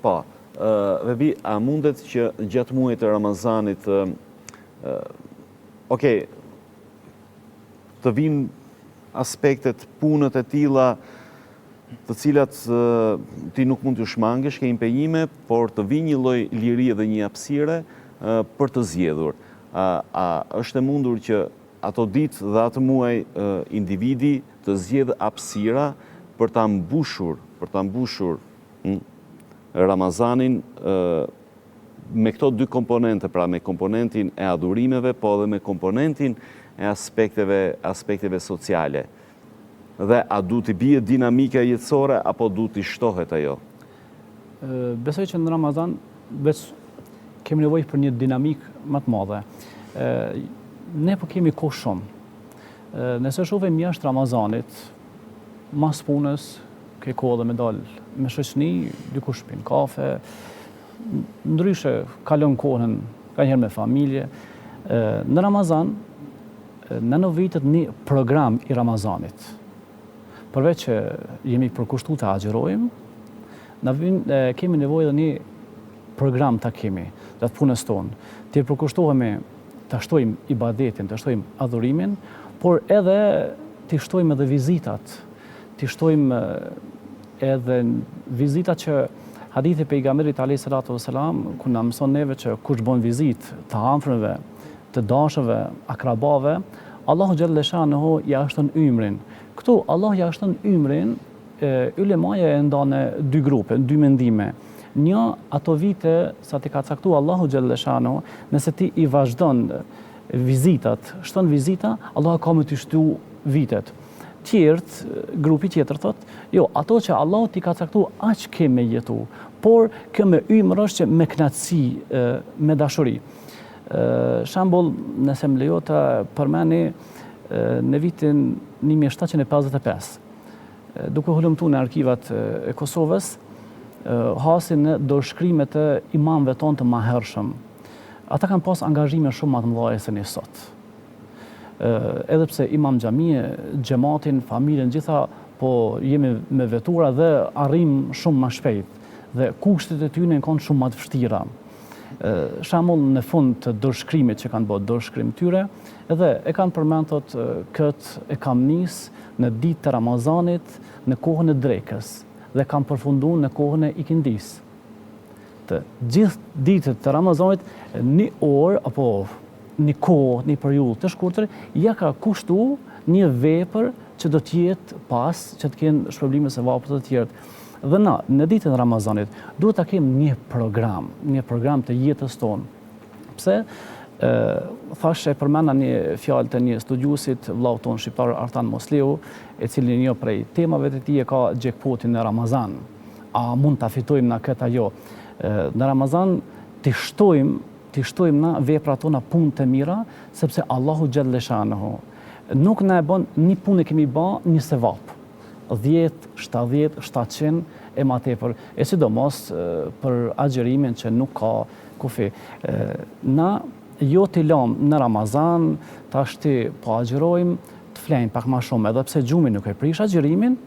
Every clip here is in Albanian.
Po, Vebi, a mundet që gjatë muajit të Ramazanit, okej, të vijnë aspektet, punët e tilla, të cilat ti nuk mund t'u shmangesh, ke impenjime, por të vijë një lloj lirie dhe një hapësire për të zgjedhur. A është e mundur që ato ditë dhe atë muaj individi të zgjedhë hapësira për ta mbushur, për ta mbushur Ramazanin me këto dy komponente, pra me komponentin e adhurimeve, po edhe me komponentin e aspekteve, aspekteve sociale. Dhe a duhet t'i bie dinamika jetësore apo duhet t'i shtohet ajo? Besoj që në Ramazan veç kemi nevojë për një dinamikë më të madhe. Ne po kemi kohë shumë. Nëse shohim jashtë Ramazanit, mas punës, ke kohë edhe me dal me shoqni, dikush pin kafe, ndryshe kalon kohën nganjëherë me familje. Në Ramazan, na nevojitet një program i Ramazanit. Përveç që jemi përkushtu të agjërojmë, na vin, kemi nevojë edhe një program ta kemi gjatë punës tonë. T'i përkushtohemi të shtojmë ibadetin, të shtojmë adhurimin, por edhe t'i shtojmë edhe vizitat, t'i shtojmë edhe vizitat që hadithi pejgamberit alayhi salatu wasalam ku na mëson neve që kush bën vizitë të afërmve, të dashëve, akrabave, Allahu xhelleshanuhu ja shton ymrin. Këtu Allahu ja shton ymrin, ulemaja e ndan në dy grupe, dy mendime. Një, ato vite sa t'i ka caktu Allahu xhelleshanuhu, nëse ti i vazhdon vizitat, shton vizita, Allahu ka me t'i shtu vitet. Tjerët, grupi tjetër thot, jo, ato që Allahu t'i ka caktu aq ke me jetu, por kjo me ymër është që me knaqësi, me dashuri. Shembull, nëse më lejo të përmeni, në vitin 1755, duke hulumtu në arkivat e Kosovës, hasin në dorëshkrime të imamëve tonë të mahershëm. Ata kanë pas angazhime shumë ma të mëdha se ne sot. Edhe pse imam xhamie, xhematin, familjen, gjitha, po jemi me vetura dhe arrim shumë ma shpejt. Dhe kushtet e tyne janë konë shumë ma të vështira. Shembull në fund të dorëshkrimit që kanë bërë dorëshkrim tyre, edhe e kanë përmend thot këtë e kam nis në ditë të Ramazanit në kohën e drekës dhe kam përfundu në kohën e ikindisë. Të gjithë ditët të Ramazanit një orë apo një kohë, një periudhë të shkurtër, ja ka kushtu një vepër që do të jetë pas, që të kenë shpërblime sevape të tjerët. Dhe na, në ditën e Ramazanit, duhet ta kemi një program, një program të jetës tonë. Pse? Thash e përmenda një fjalë të një studiuesit, vllaut tonë shqiptar Artan Musliu, e cili një prej temave të tij e ka jackpotin në Ramazan. A mund ta fitojmë na këtë a jo? Në Ramazan t'i shtojmë t'i shtojmë na veprat tona punë të mira, sepse Allahu xhelleshanuhu nuk na e bën një punë e kemi ba një sevap. 10, 70, 700 e ma tepër, e sidomos për agjërimin që nuk ka kufi. Na jo t'i lamë në Ramazan, tashti po agjërojmë, të flejmë pak ma shumë, edhe pse gjumi nuk e prish agjërimin,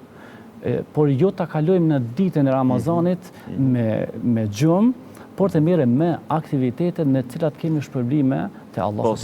por jo ta kalojmë në ditën e Ramazanit mhm. me, me gjumë, por të merrem me aktivitete në cilat kemi shpërblime te Allahu. Po.